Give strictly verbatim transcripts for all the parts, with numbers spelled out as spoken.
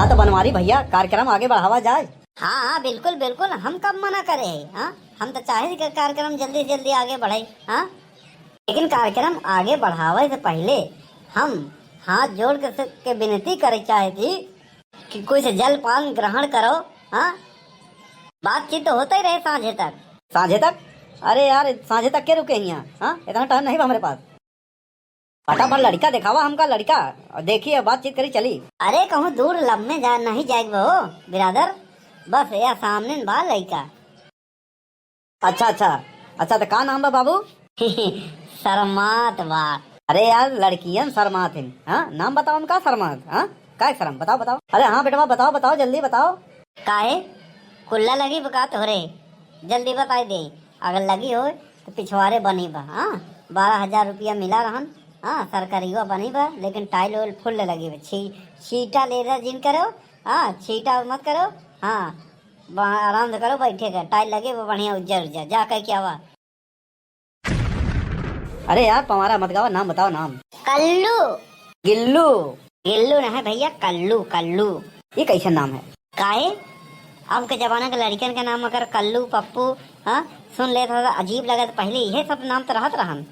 तो बनवारी भैया, कार्यक्रम आगे बढ़ावा जाए। हाँ, हाँ, बिल्कुल, बिल्कुल, हम कब मना करे हैं, हाँ? हम तो चाहे कि कार्यक्रम जल्दी से जल्दी आगे बढ़े, हाँ? लेकिन कार्यक्रम आगे बढ़ावे से पहिले हम हाथ जोड़ के, के विनती करे चाहे थी कि कुछ जलपान ग्रहण करो, हाँ? बातचीत तो होते ही रहे सांझे तक। सांझे तक? अरे यार, सांझे तक के रुके हियाँ, हाँ? इतना टाइम नहीं बा हमरे पास। फटाफट लड़िका देखावा हमका, लड़िका, और देखी, अब बातचीत करी चली। अरे कहूँ दूर लम्मे जा, नहीं जाए बा हो बिरादर, बस या सामने बा लड़िका। अच्छा, अच्छा, अच्छा, तो का नाम बा बाबू? शर्मात बा। अरे यार, लड़कियन शर्मात हैं, हाँ? नाम बताओ उनका, शर्मात, हाँ? काय शर्म? बताओ, बताओ। अरे हाँ बेटवा, बताओ, बताओ, जल्दी बताओ। काहे? कुल्ला लगी बा का तोहरे? जल्दी बताई दे। अगर लगी हो तो पिछवारे बनी बा, हाँ? बारह हजार रुपया मिला रहन, हाँ? सरकारीवा बनी बा, लेकिन टाइल वाइल फुल लगी बा। छी-, छीटा लेदा जिन करो, हाँ? छीटा मत करो, हाँ? बा-, आराम से करो बैठे के, टाइल लगे बा बढ़िया उज्जर उज्जर, जा कह के आवा। अरे यार, पंवारा मत गावा, नाम बताओ, नाम। कल्लू। गिल्लू। गिल्लू ना है भैया, कल्लू, कल्लू। ये कैसन नाम है? काहे? अब के जमाना के लड़िकन के नाम अगर कल्लू, पप्पू, हाँ, सुन लेत हो तो अजीब लगत। पहले इहे सब नाम तो रहत रहन।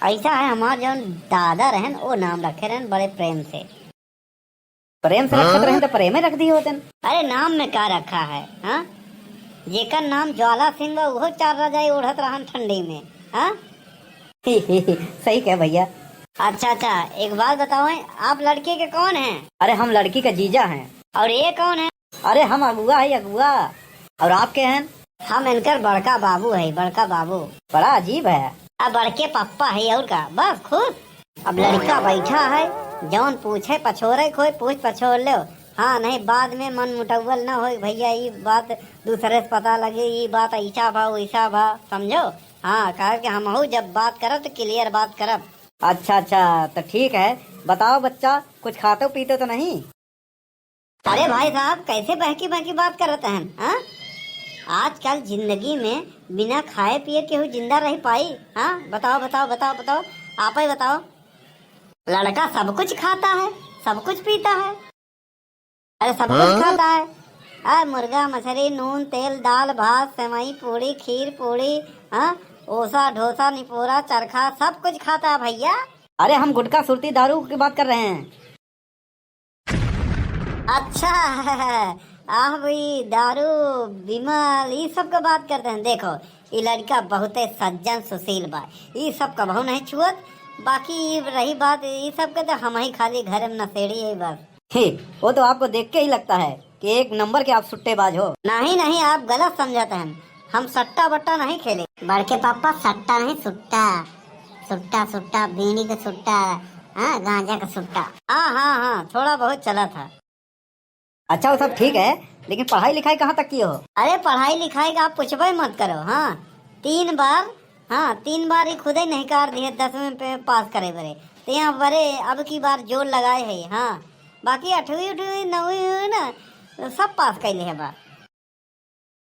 ऐसा है, हमार जौन दादा रहन, वो नाम रखे रहन बड़े प्रेम से। प्रेम से रखत रहे तो प्रेमे रख दिए होते। अरे नाम में का रखा है, हाँ? जेकर नाम ज्वाला सिंह बा, उहो चार रजाई ओढ़त रहन ठंडी में, हाँ? सही कहे भैया। अच्छा, अच्छा, एक बात बताओ, आप लड़की के कौन हैं? अरे हम लड़की का जीजा हैं। और ये कौन है? अरे हम अगुआ है, अगुआ। और आप के हैं? हम इनकर बड़का बाबू है, बड़का बाबू। बड़ा अजीब है। अब बड़के पप्पा है और का, बस खुश। अब लड़िका बैठा है, जौन पूछे पछोरे कोई पूछ पछोर लो। हाँ, नहीं बाद में मन मुटौवल न होई भैया, ई बात दूसरे से पता लगे, ई बात ऐसा भा वैसा भा, समझो। हाँ, काहे कि हमहू जब बात करब तो clear बात करब। अच्छा, अच्छा, तो ठीक है, बताओ बच्चा, कुछ खाते पीते तो नहीं? अरे भाई साहब, कैसे बहकी बहकी बात करत हैं, हाँ? आजकल जिंदगी में बिना खाए पिए केहू जिंदा रह पाई, हाँ? बताओ, बताओ, बताओ, बताओ, आप ही बताओ। लड़का सब कुछ खाता है, सब कुछ पीता है। अरे सब कुछ खाता है। अरे मुर्गा, मछली, नून, तेल, दाल, भात, सेवई, पूड़ी, खीर, पूड़ी, हाँ? ओसा, ढोसा, निपोरा, चरखा, सब कुछ खाता है भैया। अरे हम गुटखा, सुरती, दारू की बात कर रहे हैं। अच्छा, आप ई दारू, बिमल, ई सब के बात करते हैं। देखो, ई लड़का बहुते सज्जन सुशील बा, ई सब कबहू नहीं छुअत। बाकी ई रही बात ई सब के, तो हम ही खाली घर में नशेड़ी है बस। हे, वो तो आपको देख के ही लगता है कि एक नंबर के आप सुट्टेबाज हो। नहीं, नहीं, आप गलत समझत हैं, हम सट्टा बट्टा नहीं खेले। बड़के पापा, सट्टा नहीं, सुट्टा, सुट्टा, सुट्टा, बीड़ी का सुट्टा, हाँ, गांजा का सुट्टा। हाँ, हाँ, हाँ, थोड़ा बहुत चला था। अच्छा, वो सब ठीक है, लेकिन पढ़ाई लिखाई कहाँ तक किए हो? अरे, पढ़ाई लिखाई का आप पूछबे मत करो। हाँ, तीन बार, हाँ, तीन बार ही खुदे नहिकार दिए दसवीं पे पास करे बरे। तो यहाँ बरे अब की बार जोर लगाए है। हाँ, बाकी अठवीं उठवीं नवीं हुई ना, सब पास कैले है बा।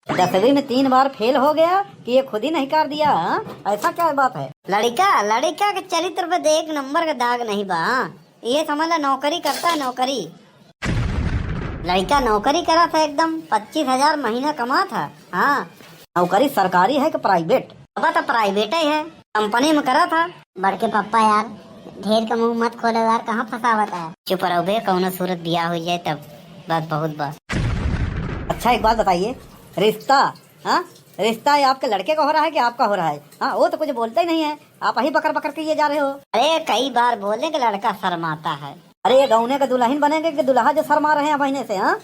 दसवीं में तीन बार फेल हो गया कि ये खुद ही नहिकार दिया, हाँ? ऐसा क्या बात है? लड़िका, लड़िका के चरित्र पे देख नंबर का दाग नहीं बा, हाँ? ये समझ ला नौकरी करता है, नौकरी। लड़िका नौकरी करा था एकदम, पच्चीस हजार महीना कमा था, हाँ। नौकरी सरकारी है कि private? अब तो private ही है। कंपनी में करा था। बड़के पप्पा यार, ढेर का मुंह मत खोलो यार, कहाँ फंसावत है? चुप रहो बे, कौनो सूरत बियाह हो जाए तब, बस बहुत बस। अच्छा एक बात बताइए, रिश्ता, हाँ, रिश्ता ये आपके लड़के का हो रहा है कि आपका हो रहा है? हाँ, वो तो कुछ बोलते ही नहीं है, आप ही बकर बकर किए जा रहे हो। अरे कई बार बोले कि लड़का शर्माता है। अरे ये गौने का दुल्हन बनेंगे कि दुल्हा जो शर्मा रहे हैं महीने से, हाँ?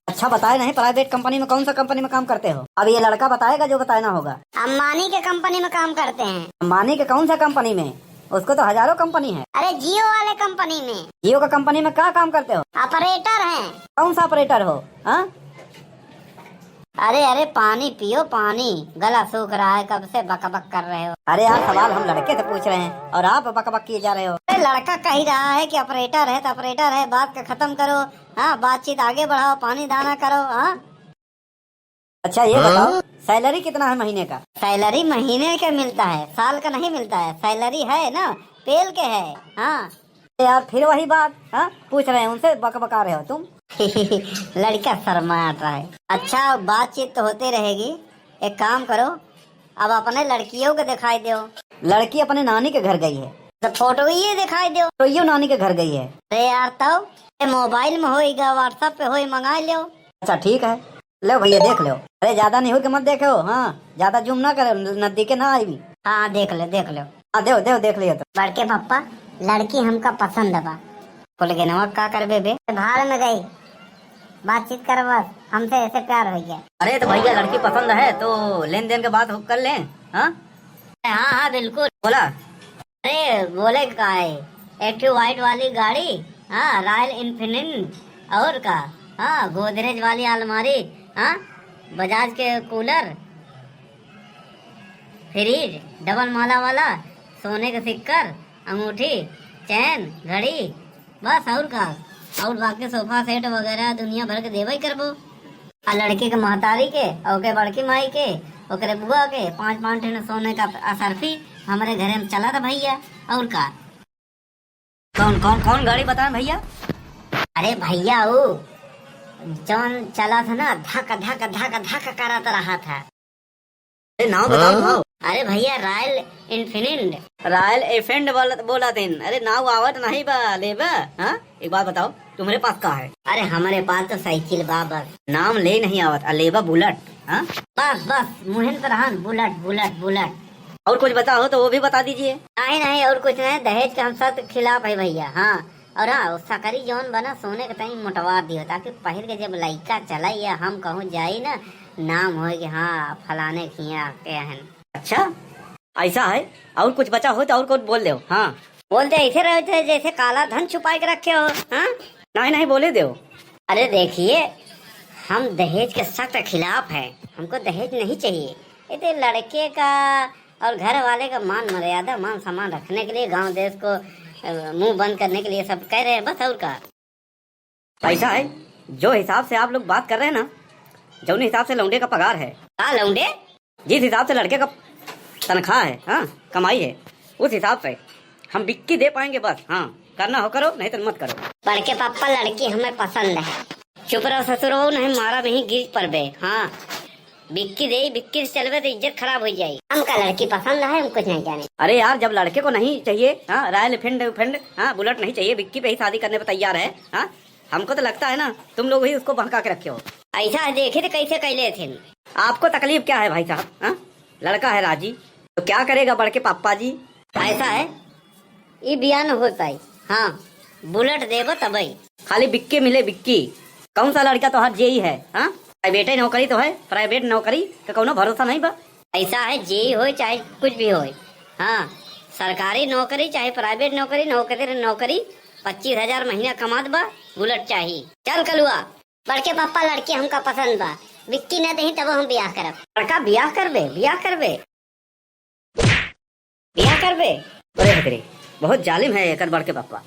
अच्छा बताए नहीं, private company में कौन सा company में काम करते हो? अब ये लड़का बताएगा जो बताना होगा। अंबानी के कंपनी में काम करते हैं। अंबानी के कौन सा कंपनी में? उसको तो हजारों कंपनी है। अरे जियो वाले कंपनी में। जियो का कंपनी में क्या काम करते हो? ऑपरेटर हैं। कौन सा ऑपरेटर हो? हाँ? अरे अरे पानी पियो पानी, गला सूख रहा है, कब से बकबक कर रहे हो। अरे यार सवाल हम लड़के से पूछ रहे हैं और आप बकबक किए जा रहे हो। अरे लड़का कह ही रहा है कि ऑपरेटर है तो ऑपरेटर है, बात का खत्म करो। हाँ, बातचीत आगे बढ़ाओ, पानी दाना करो। हाँ। अच्छा ये बताओ, सैलरी कितना है महीने का? सैलरी महीने का मिलता है, साल का नहीं मिलता है। सैलरी है ना, पेल के है। हाँ। यार फिर वही बात, हाँ, पूछ रहे हैं उनसे, बकबका रहे हो तुम। लड़का शर्मात रहा है। अच्छा, बातचीत तो होते रहेगी, एक काम करो, अब अपने लड़कियों के दिखाई दो। लड़की अपने नानी के घर गई है। तो फोटो ही दिखाई दो। तो यो नानी के घर गई है। अरे यार, तब ए मोबाइल में होइगा, WhatsApp पे होई, मंगा लो। अच्छा, ठीक है, लो भैया, देख लो। अरे, ज्यादा निहुर के मत देखो, हाँ, ज्यादा जूम ना करो, न-, नजदीके ना आई। हाँ, देख लो, देख लो। हाँ, देव, देव, देख लियो तो। बड़के पप्पा, लड़की हमका पसंद बा। फुलगेनवा का करबे बे? भाड़ में गई, बातचीत कर बस, हमसे ऐसे प्यार हो गया। अरे, तो भैया, लड़की पसंद है तो लेन देन के बात हो-, कर लें, हाँ? हाँ, हाँ, बिल्कुल। बोला। अरे, बोले का है, एक ठो वाइट वाली गाड़ी, हाँ, रॉयल इन्फिनिट, और का, हाँ, गोदरेज वाली अलमारी, हाँ, बजाज के कूलर, फ्रिज, डबल माला वाला, सोने के सिक्कर, अंगूठी, चैन, घड़ी, बस और का, और बाकी सोफा सेट वगैरह दुनिया भर के देवे ही करबो। आ लड़की के महतारी के, ओके बड़की माई के, ओकरे बुआ के पाँच पाँच ठे सोने का असरफी हमरे घरे में चला था भैया, और का। कौन, कौन, कौन गाड़ी बताए भैया? अरे भैया, वो जौन चला था ना, धक, धक, धक, धक करत रहा था। अरे नाव बताओ, हाँ? नाव। अरे भैया, रॉयल इन्फिनिट। रॉयल एफेंड बोला, बोला तेन। अरे नाव आवत नहीं बा, लेबा? हाँ, एक बात बताओ, तुम्हारे पास का है? अरे हमारे पास तो साइकिल बा बस। नाम ले नहीं आवत, आ लेबा बुलेट, हाँ? बस, बस, मुहिन पर हन, बुलेट, बुलेट, बुलेट। और कुछ बचा हो तो वो भी बता दीजिए। नहीं, नहीं, और कुछ नहीं, दहेज के हम सख्त खिलाफ है भैया, हाँ। और हाँ, वो सकरी जौन बना सोने के तनी मोटवा दियो, ताकि पहिर के जब लइका चला या हम कहूँ जाई ना, नाम होए कि हाँ, फलाने के हियाँ के हन। अच्छा, ऐसा है, और कुछ बचा हो तो और कुछ बोल दो। हाँ। बोलते ऐसे रहे थे जैसे काला धन छुपाए के रखे हो, हाँ? नहीं, नहीं, बोले दो। अरे देखिए, हम दहेज के सख्त खिलाफ हैं, हमको दहेज नहीं चाहिए। ये तो लड़के का और घर वाले का मान मर्यादा, मान सम्मान रखने के लिए, गांव देश को, अ, मुंह बंद करने के लिए सब कह रहे हैं, बस और का। ऐसा है, जो हिसाब से आप लोग बात कर रहे हैं ना, जौन हिसाब से लौंडे का पगार है। का लौंडे? जिस हिसाब से लड़के का तनख्वाह है, हाँ, कमाई है, उस हिसाब से हम बिक्की दे पाएंगे बस। हाँ, करना हो करो, नहीं तो मत करो। बड़के पापा, लड़की हमें पसंद है। चुप रहो ससुरो, नहीं मारा नहीं गिर पड़बे। हाँ, बिक्की दे, बिक्की से चलबे तो इज्जत खराब हो जाई। हमका लड़की पसंद है, हम कुछ नहीं जाने। अरे यार, जब लड़के को नहीं चाहिए, हाँ, रॉयल एनफील्ड, एनफील्ड, हाँ, बुलेट नहीं चाहिए, बिक्की पे ही शादी करने पे तैयार है, हाँ, हमको तो लगता है ना, तुम लोग ही उसको बहका के रखे हो। ऐसा है, देखे तो कैसे कैले थे। आपको तकलीफ क्या है भाई साहब, हाँ? लड़का है राजी, तो क्या करेगा बड़के पापा जी? ऐसा है, ई बियाह न हो पाई। हाँ, बुलेट देबो तबई। खाली बिक्की मिले, बिक्की। कौन सा लड़का तोहार जेई है, हाँ? प्राइवेटे नौकरी तो है, प्राइवेट नौकरी का कौनो भरोसा नहीं बा। ऐसा है, जेई होए चाहे कुछ भी होए, हाँ, सरकारी नौकरी चाहे प्राइवेट नौकरी, नौकरी, नौकरी, पच्चीस हजार महीना कमात बा, बुलेट चाही। चल कलुआ। बड़के पापा, लड़की हमका पसंद बा, बिक्की न दही तब हम बियाह करब। लड़का बियाह करबे, बियाह करबे, बियाह करबे। अरे हकरे, बहुत जालिम है एकर बड़के पापा।